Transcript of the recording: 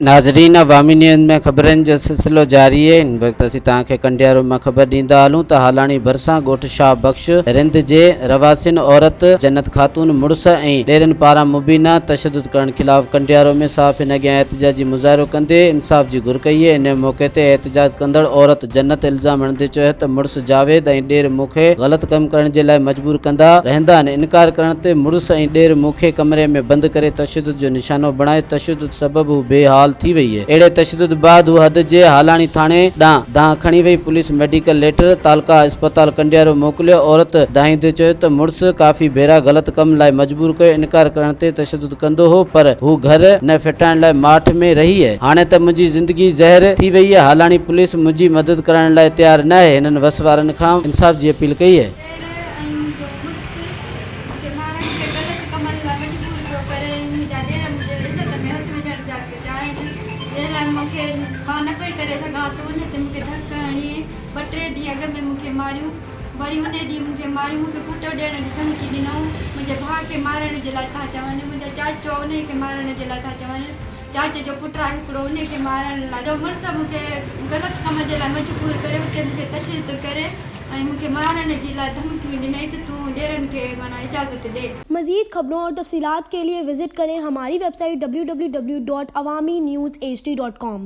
ناظرين عوامي نيوز ۾ خبرن جو سلسلو جاري اهي هن وقت اسين توهان کي ڪنڊيارو مان خبر ڏيندا هلون ته هالاڻي ڀرسان ڳوٺ شاهه بخش رند جي رهواسين عورت جنت خاتون مڙس ۽ ڏيرن پاران مبينا تشدد ڪرڻ خلاف ڪنڊيارو ۾ صحافين اڳيان احتجاجي مظاهرو ڪندي انصاف جي گهر ڪئي اهي ان موقعي تي احتجاج ڪندڙ عورت جنت الزام هڻندي چيو ته مڙس جاويد ۽ ڏير مون کي غلط ڪم ڪرڻ جي لاء مجبور ڪندا رهندا آهن، انڪار ڪرڻ تي مڙس ۽ ڏير مون کي ڪمري ۾ بند ڪري تشدد جو نشانو بڻايو، تشدد سبب هو بي حال ٿي وئي، اهڙي تشدد بعد هو حد جي هالاڻي ٿاڻي ڏانهن دانهن کڻي وئي، پوليس ميڊيڪل ليٽر تعلقه اسپتال ڪنڊيارو موڪليو، عورت دانهيندي چيو ته مڙس ڪافي ڀيرا غلط ڪم لاء مجبور ڪيو، انڪار ڪرڻ تي تشدد ڪندو هو پر هو گهر نه ڦٽائڻ لاء ماٺ ۾ رهي. هاڻي ته منهنجي زندگي زهر ٿي وئي. هالاڻي پوليس منهنجي مدد ڪرڻ لاء تيار ناهي. هنن وس وارن کان انصاف جي اپيل ڪئي. شهر ۽ منهنجو مڙس مون کي مارڻ کي غلط ڪمن لاء مجبور پيو ڪري ۽ منهنجا ڏير منهنجي عزت ۾ هٿ وجهڻ پيا چاهين جنهن لاء مون کي مان نه پئي ڪري سگهان ته ان تي مون کي ڌڪ هڻي ٻه ٽي ڏينهن اڳ ۾ مون کي ماريون. وري انهيء ڏينهن مون کي ماريو، مون کي کٽو ڏيڻ جي ڌمڪي ڏنائون، منهنجي ڀاء کي مارڻ جي لاء ٿا چون، منهنجا چاچو انهيء کي مارڻ جي لاء ٿا چون، چاچي جو پٽ آهي هڪڙو، انهيء کي مارڻ لاء. جو مڙس مون کي غلط ڪم جي لاء مجبور ڪري اتي مون کي تشدد ڪري ۽ مون کي مارڻ جي لاء ڌمڪيون ڏنائين ته تون ڏيرن کي معنيٰ اجازت ڏي. مزيد خبرون اور تفصيلات کے لئے وزٽ ڪرين ھماري web site www.awamiNewsHD.com.